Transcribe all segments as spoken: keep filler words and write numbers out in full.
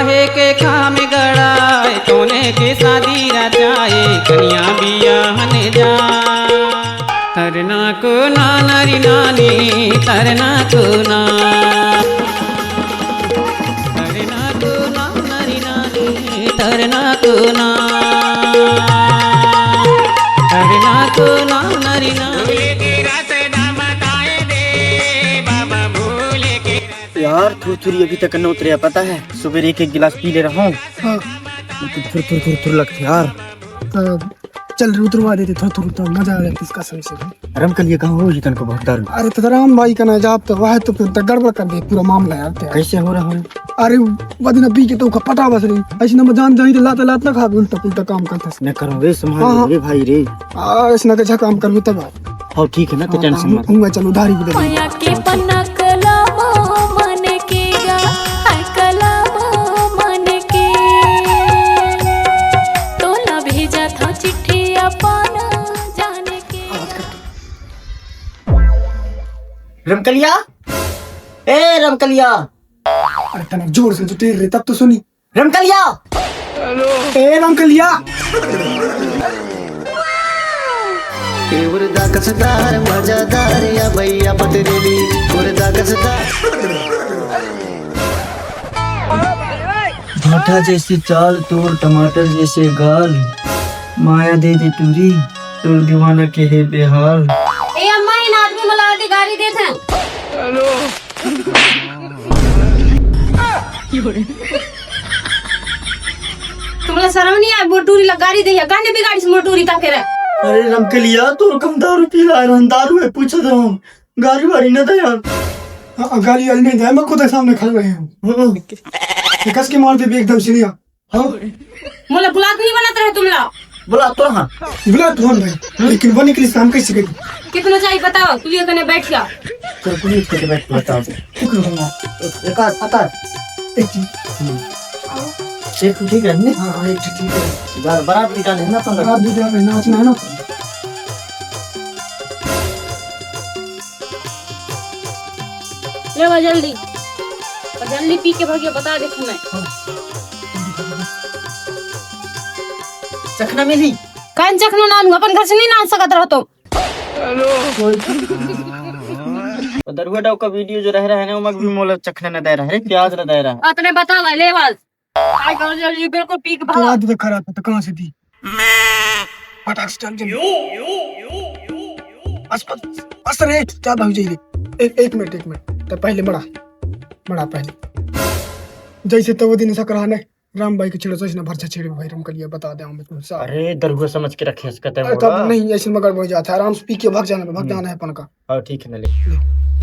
हे के काम गड़ाए, तोने के शादी रचाए, कन्या बियाहन जा। तरना को ना नरी नानी, तरना को ना। तरना को ना नरी नानी, तरना को ना। तरना को ना नरी नानी। यार, थुरथुरी अभी तक न उतरे, पता है? सुबह एक एक गिलास पी ले रहा हूँ। हाँ। लेकिन थुर थुर थुर थुर लगथे यार। तो चल रे, उतरवा देते, थुर थुर, तो मजा आ जाता इसका सही से। रमकलिया कहाँ हो, ये तनको बहुत डर। अरे तो राम भाई का ना जाब तो वह तो फिर तो गड़बड़ कर दे पूरा मामला यार। क्या कैसे हो रहा है? अरे वो दिन पी के तो ओका पटा बस रही, ऐसे ना मैं जान जाही तो लात लात ना खा, उल्टा पुल्टा काम करता। मैं करूँ रे, संभाल हाँ, हाँ। रे भाई रे। आ, ऐसे ना कैसा काम करबे तब। हाँ, ठीक है ना, तो हाँ, टेंशन हाँ, मत। हूँ मैं, चल उधारी भी दे दूँ। माया के पन्ना कलम मन के गा, है कलम मन के। तोला भेजत हँव चिट्ठी अपन जान के। रमकलिया, ए रमकलिया। अरे तने जोर से जो टेर रे, तब तो सुनी। रमकलिया। ए रमकलिया। ए उर्दा कसदार मजादार या भैया पटरेली उर्दा कसदार। भाटा जैसे चाल तोर टमाटर जैसे गाल, माया दे दे टूरी तोर दीवाना के हे बेहाल। ए अम्मा, इन आदमी मला आदि गारी देत हैं। तुमला शर्म नहीं आए? मोटूरी ला गारी दे, काने बिगाड़ी से मोटूरी ता फेर। अरे रमकलिया, तोर कम दारू पी रहा है, दारू है, पूछत हँव, गारी वारी न दे यार। हाँ, गाली वाली नहीं दे, मैं खुद सामने खड़े रहे हूँ। हाँ। ये कस के मार दे भी एकदम सीरिया। हाँ। मोला बुलात नहीं बनत रहे तुमला। बुला तो हाँ। बुला तो हम भाई, लेकिन वो निकली शाम कैसे गई? कितना चाहिए बताओ, तू ये कने बैठ जा। चल, पुलिस के बैठ बताओ। कितना होगा? एक आध, आध। एक चीज। हम्म। एक तो ठीक है, नहीं? हाँ, हाँ, एक चीज ठीक है। बारात भी जाने है ना, अपन बारात भी जाने, नाचना है ना। ले बा जल्दी, और जल्दी पी के भगिया, बता दे मैं। चखना मिली? काहे चखना ना लूं? अपन घर से नहीं नाच सकत रहो तुम। वो दरुआ डाव का वीडियो जो रह रहा है ना, ओमा भी मोला चखना न दे रहा है, प्याज न दे रहा है। अतने बतावा, ले बा। काय करो जल्दी, बिल्कुल पी के तो भागा। आदत खराब है, तो कहाँ से दी? फटाक से चल जल्दी। बस, बस, बस रे, क्या भाग जाइए? एक, एक मिनट, एक मिनट। तो पहले मड़ा, मड़ा पहले। जैसे तो वो दिन ऐसा करा ने, राम भाई के छेड़ो, ऐसे ना भरछा छेड़े भाई, रमकलिया बता दे, हम तुम सारे। अरे, दरुआ समझ के रखे इसका तय अरे, तब मोला। नहीं, ऐसे में गड़बड़ हो जाता है। आराम से पी के भाग जाना, भाग हम्म। जाना है अपन का। हाँ, ठीक है, न ले।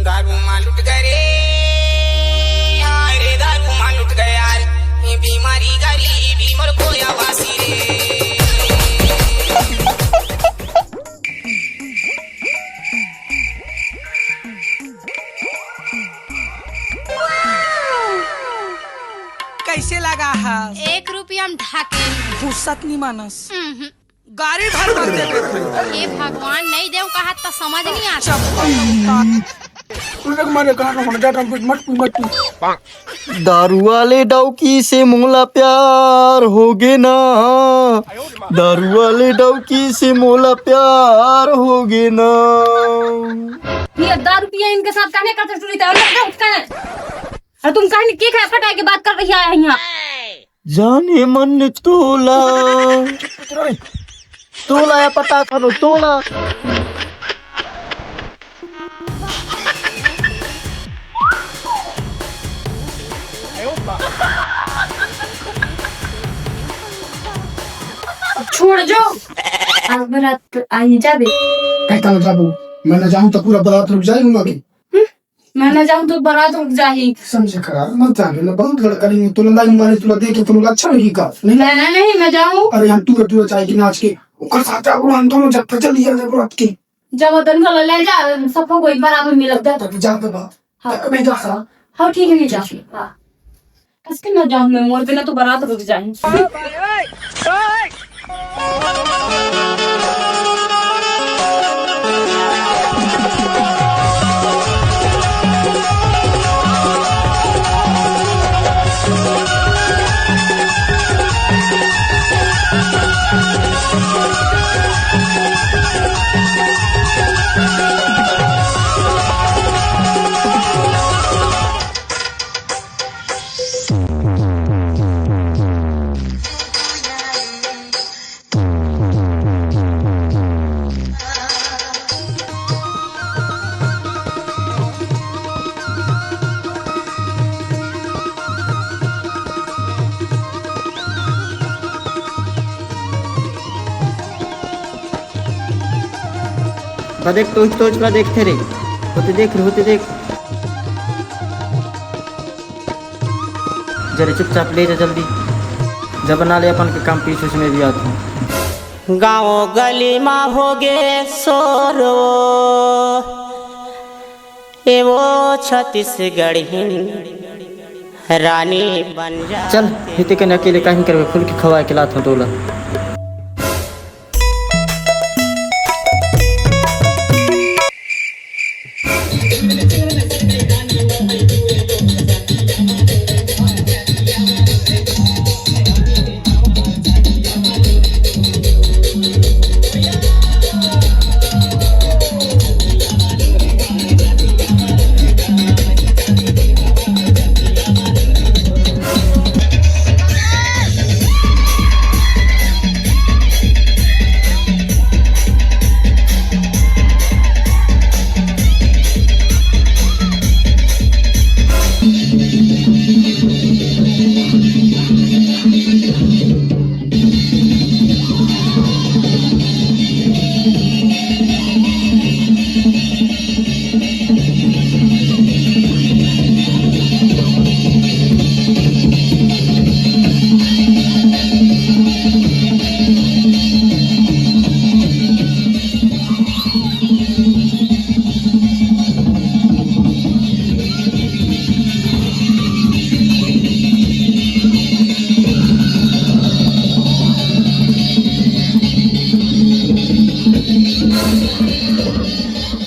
दारू मा लुट गए रे, हाय रे, दारू मा लुट गए यार, ये बीमारी गरीबी मोर कोया वासी रे। कैसे लगा है? एक रुपया में ढाके। फुर्सत नहीं मानस। हम्म। गाड़ी भर भर देबे भाई। हे भगवान, नहीं देव कहा तो समझ नहीं आता। चप्पल उतार। तू देख मारे कहाँ का होना, जा मत पी, मत पी। दारू वाले डौकी से मोला प्यार हो गे ना, दारू वाले डौकी से मोला प्यार हो गे ना। ये दारू पिए इनके साथ कहने का तो सुनी था, और क्या उसका है? और तुम कहने की क्या फटाई की बात कर रही है यहाँ? जाने मन तोला, तोला या पता करो तोला। छोड़ जो, अब रात आई जाबे। कहता ना जाबू, मैं ना जाऊँ तो पूरा बारात रुक जाए उमा की। मैं ना जाऊँ तो बारात रुक जाही। समझे करा, मत जाने ना, बहुत गड़ करेंगे, तू लंदा मारे, तू देखे, तू अच्छा नहीं का? नहीं, नहीं, नहीं, मैं जाऊँ। अरे हम टूरा टूरा चाय के नाच के, ओकर साथ जाबू, हम दोनों जब तक चली जाए बारात के। जब वो दन गला ले जा, सबको कोई बारात में मिल जाता। तब जा दे बात। हाँ। तब मैं जा सा। हाँ, ठीक है, नहीं जा। हाँ। कसके ना जाऊँ मैं, मोर बिना तो बारात रुक जाए। बा देख, तोच तोच ला देखथे रे। होते देख रे, होते देख। जरे चुपचाप ले जा जल्दी। जब बना ले अपन के काम, पीछे से मैं भी आत हूँ। गाँव गली मा होगे शोर वो, ए वो छत्तीसगढ़िन रानी बन जा। चल, हिते कने अकेले काहिन करबे, खुल के खवाए के लात हूँ तोला।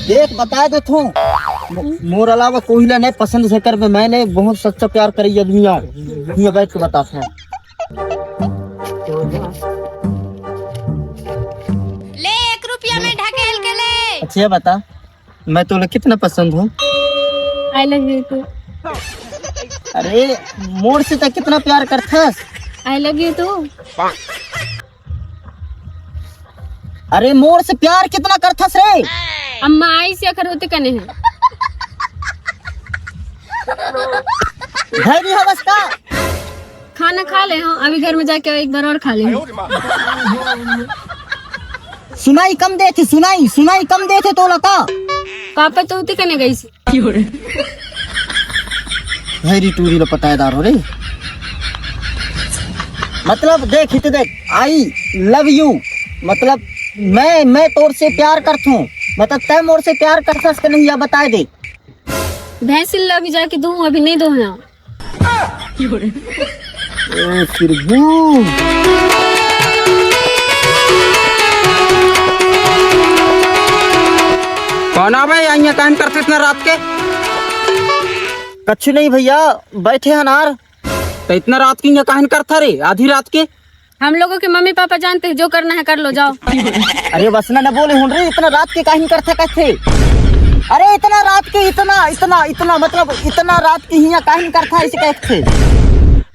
देख, बता देत हूँ, मो-, मोर अलावा कोई ला नहीं पसंद से करबे। मैं नहीं, बहुत सच्चा प्यार करी आदमी यार। ये बैठ के बताते हैं। ले, एक रुपया में ढकेल के ले। अच्छा, ये बता, मैं तोला कितना पसंद हूँ? I love you too। अरे, मोर से तो कितना प्यार करथस? I love you too। अरे, मोर से प्यार कितना करथस रे? अम्मा आई से अखर होते कने है। भैरी हवस का? खाना खा ले हो, अभी घर में जाके एक बार और खा ले हो। सुनाई कम देथे, सुनाई, सुनाई कम देथे तोला का? पापा तो होते कने गई। भैरी टूरी ला पटाएदार हो रे। मतलब देख, हित देख, I love you। मतलब मैं, मैं तोर से प्यार करथूं। मतलब तै मोर से प्यार करथस के नहीं, या बताए दे। भैंसी ला अभी जाके दूं, अभी नहीं दूं ना। ए, फिर भी। कौन आ भाई, यहाँ काहन करथे इतना रात के? कछु नहीं भैया, बैठे हन आर। तो इतना रात के यहाँ काहन करथा रे, आधी रात के? हम लोगों के मम्मी पापा जानते हैं, जो करना है कर लो, जाओ। अरे वसना न बोले हुन रे, इतना रात के काहन करथा कहथे? अरे इतना रात के, इतना, इतना, इतना, मतलब इतना रात के हिया काहन करथा ऐसे कहथे?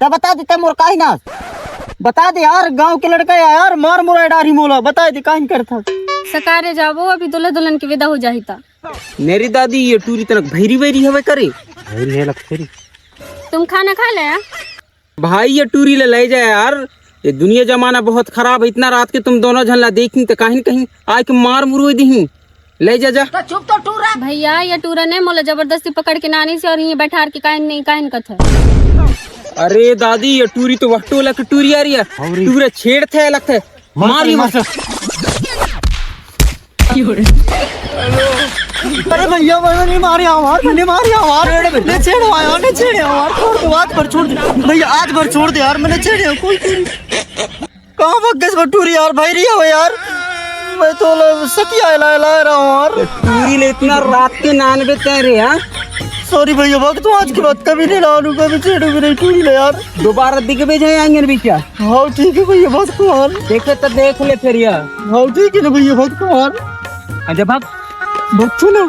तब बता देते मोर काहे ना। बता दे यार, गांव के लड़का है यार, मार मुराई डारी मोला, बता दे काहन करथा। सकारे जाबो, अभी दूल्हा दुल्हन की विदा हो जाही ता। मेरी दादी, ये टूरी तनक भैरी वैरी हवे करे। भैरी है लगथे रे। तुम खाना खा ले? भाई, ये टूरी ले, ले जा यार। ये दुनिया जमाना बहुत खराब है। इतना रात के तुम दोनों झन ला देखी तो काहिन कहीं आके मार मुरुई दिही। ले जा, जा। भैया, ये टूरा ने मोला जबरदस्ती पकड़ के नानी से और ये बैठार के काहिन नहीं काहिन कथा। अरे दादी, ये टूरी तो वह टोला की टूरी आ रही है। टूरा छेड़ थे लगते। मार ये मार। अरे भैया, मैंने नहीं मारे यार, मैंने मारे यार, मैंने छेड़े यार, मैंने छेड़े यार, छोड़ दो, आज भर छोड़ दे भैया, आज भर छोड़ दे यार, मैंने छेड़े यार, कोई कोई। कहाँ भाग गए बटूरी यार, भाई रिया हो यार, मैं तो ल-, सतिया ला, ला रहा हूँ यार। टूरी ले इतना रात के नानबे तय रे, हाँ? सॉरी भैया, भग तू आज के बाद कभी नहीं लानू, कभी छेड़ू भी नहीं टूरी ले यार। दोबारा दिखबे जाए आंगन भी क्या? हाँ, ठीक है भैया, भग तू यार। देखे तो देख ले फिर यार। हाँ, ठीक है ना भैया, भग तू यार। अच्छा, भग। भग तू ना।